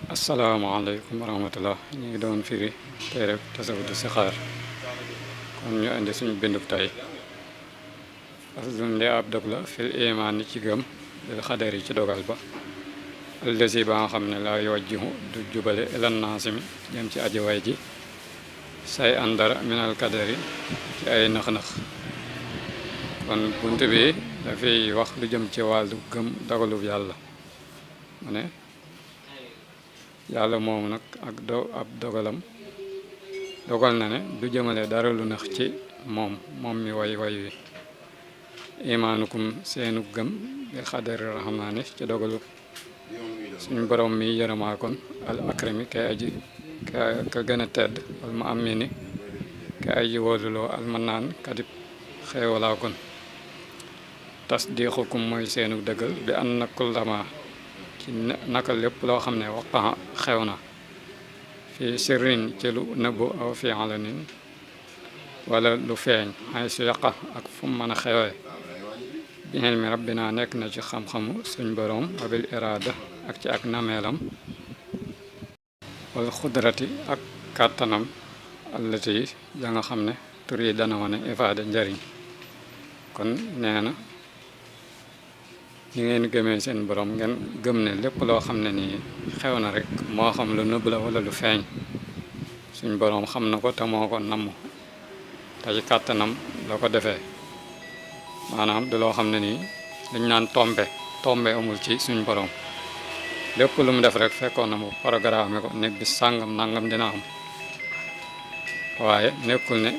asalaamaaleykum wa rahmatullah ñu ngi doon firi téereb tasawudu sixaar kon ñu indi suñu bindub tey aslun li ab dog la fil imaan ci gëm bil xadar yi ci dogal ba allasi ba nga xam ne la yowajjihu du jubale ilan naasimi jëm ci aji way ji say andara minal kadari ci ay nax-nax kon bunt bi dafay wax lu jëm ci wàllu gëm dogalub yàlla mu ne yàlla moomu nag ak ab dogalam dogal na ne du jëmale dara lu nax ci moom mi way wi imaanukum seenu gëm bil xadari rahmaani ci dogalu suñu borom mi yërëmaa kon al akrami kay aji ka gën a tedd al mu amini kay aji wóoluloo al manaan kadib xeewalaa kon tasdiqukum mooy seenu dëggal bi an na kullama ci naka lépp loo xam ne waqa xew na fi sirrin ci lu nëbbu aw fi alanin wala lu feeñ ay su yaqa ak fu mu mën a xewee bi ilmi rabbina nekk na ci xam-xamu suñ boroom wabil iraada ak ci ak nameelam wal xudrati ak kàttanam allati ya nga xam ne tur yi dana wane ifaada njariñ kon nee na ñi ngeen gëmee seen borom ngeen gëm ne lépp loo xam ne nii xew na rek moo xam lu nëbb la wala lu feeñ suñ boroom xam na ko te moo ko namm te ci kàttanam la ko defee maanaam du loo xam ne nii dañ naan tombe amul ci suñ boroom lépp lu mu def rek fekkoon na mu programme ko ne bis sàngam nangam dina am waaye nekkul ne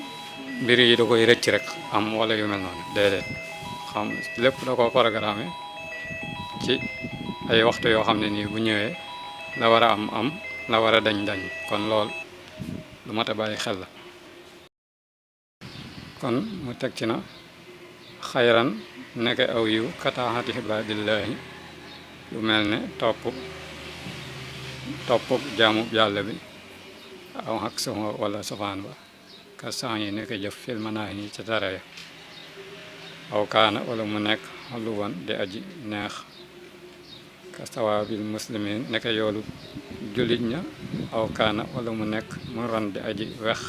mbir yi da koy rëcc rek am wala yu mel noonu déedéet xam lépp da ko programme ci ay waxtu yoo xam ne nii bu ñëwee la war a am la war a dañ kon lool lu mat a bàyyi xel la kon mu teg ci na xayran nekk aw yiw kataaxati ibaadillaahi lu mel ne topp jaamu yàlla bi aw ak sama wala safaan ba ka san yi nekk jëf fil manaahi yi ca tere ya aw kaana wala mu nekk xaluwan di aji neex ka sawaabil muslimin nekk yoolu jullit ña aw kaana wala mu nekk mu ran di aji wex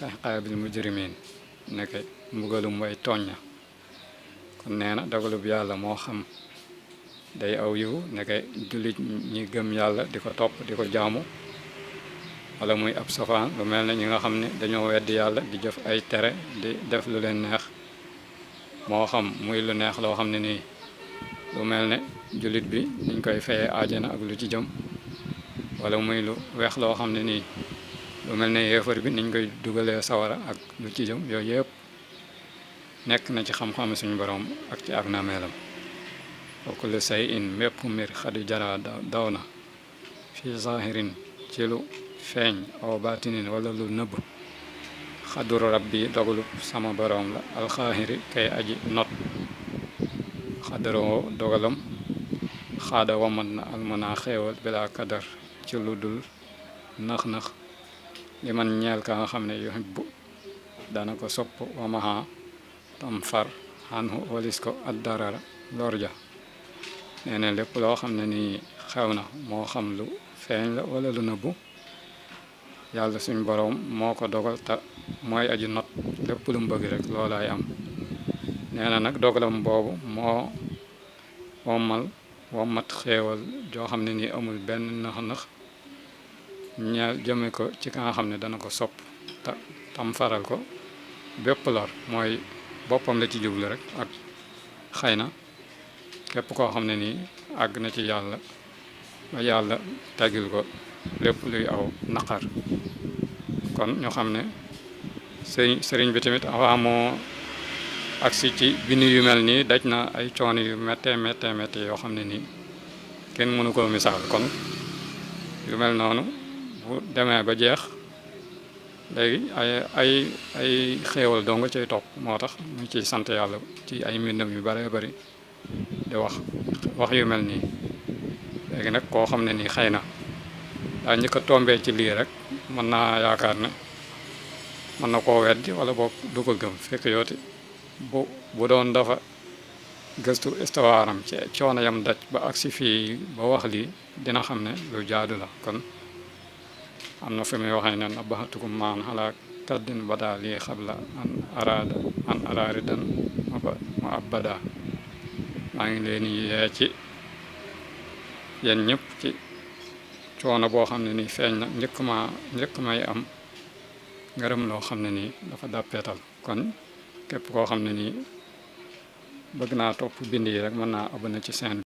ka xaabil mujrimin nekk mbugalum way tooñña kon nee na dogalub yàlla moo xam day aw yiw nekk jullit ñi gëm yàlla di ko topp di ko jaamu wala muy ab safaan lu mel ne ñi nga xam ne dañoo weddi yàlla di jëf ay tere di def lu leen neex moo xam muy lu neex loo xam ne nii lu mel ne jullit bi niñ koy fayee aajana ak lu ci jëm wala muy lu weex loo xam ne nii lu mel ne yéefar bi niñ koy dugalee sawara ak lu ci jëm yooyu yëpp nekk na ci xam-xam suñu borom ak ci ak nameelam wa kullu shay'in mépp mbir xadi jara daw na fi zahirin ci lu feeñ aw baatinin wala lu nëbb xaduru rabbi dogalu sama boroom la alxaahiri kay aji not xadaroo dogalam xaada wamat na almana xeewal bila kadar ci lu dul nax-nax li man ñeel ka nga xam ne yuhibbu dana ko sopp wamaha tam far xanhu walis ko addarara lorja nee na lépp loo xam ne nii xew na moo xam lu feeñ la wala lu nëbbu yàlla suñ boroom moo ko dogal te mooy aji not lépp lu mu bëgg rek loolaay am nee na nag dogalam boobu moo wommat xéewal joo xam ne nii amul benn nax-nax ñeel jëme ko ci ka nga xam ne dana ko sopp te tam faral ko bépp lor mooy boppam la ci jublu rek ak xëy na képp koo xam ne nii àgg na ci yàlla ba yàlla teggil ko lépp luy aw naqar kon ñu xam ne sëriñ bi tamit avant moo agsi ci bind yu mel nii daj na ay coono yu méttee yoo xam ne nii kenn mënu koo misaal kon yu mel noonu bu demee ba jeex léegi ay xéewal doo nga cay topp moo tax mu ciy sant yàlla ci ay mbindam yu bare bari di wax yu mel nii léegi nag koo xam ne nii xëy na daa njëkk a tombee ci lii rek mën naa yaakaar ne mën na koo weddi wala boog du ko gëm fekk yooti bu doon dafa gëstu histoire am ci coono yam daj ba agsi fii ba wax lii dina xam ne lu jaadu la kon am na fi muy waxee ne nabaxatukum maan xalaa kaddin badaa lii xabla an araaridan mu abada maa ngi leen yee ci yéen ñëpp ci coono boo xam ne nii feeñ na njëkk may am ngërëm loo xam ne nii dafa dàppeetal kon képp koo xam ne nii bëgg naa topp bind yi rek mën naa abonné ci chaîne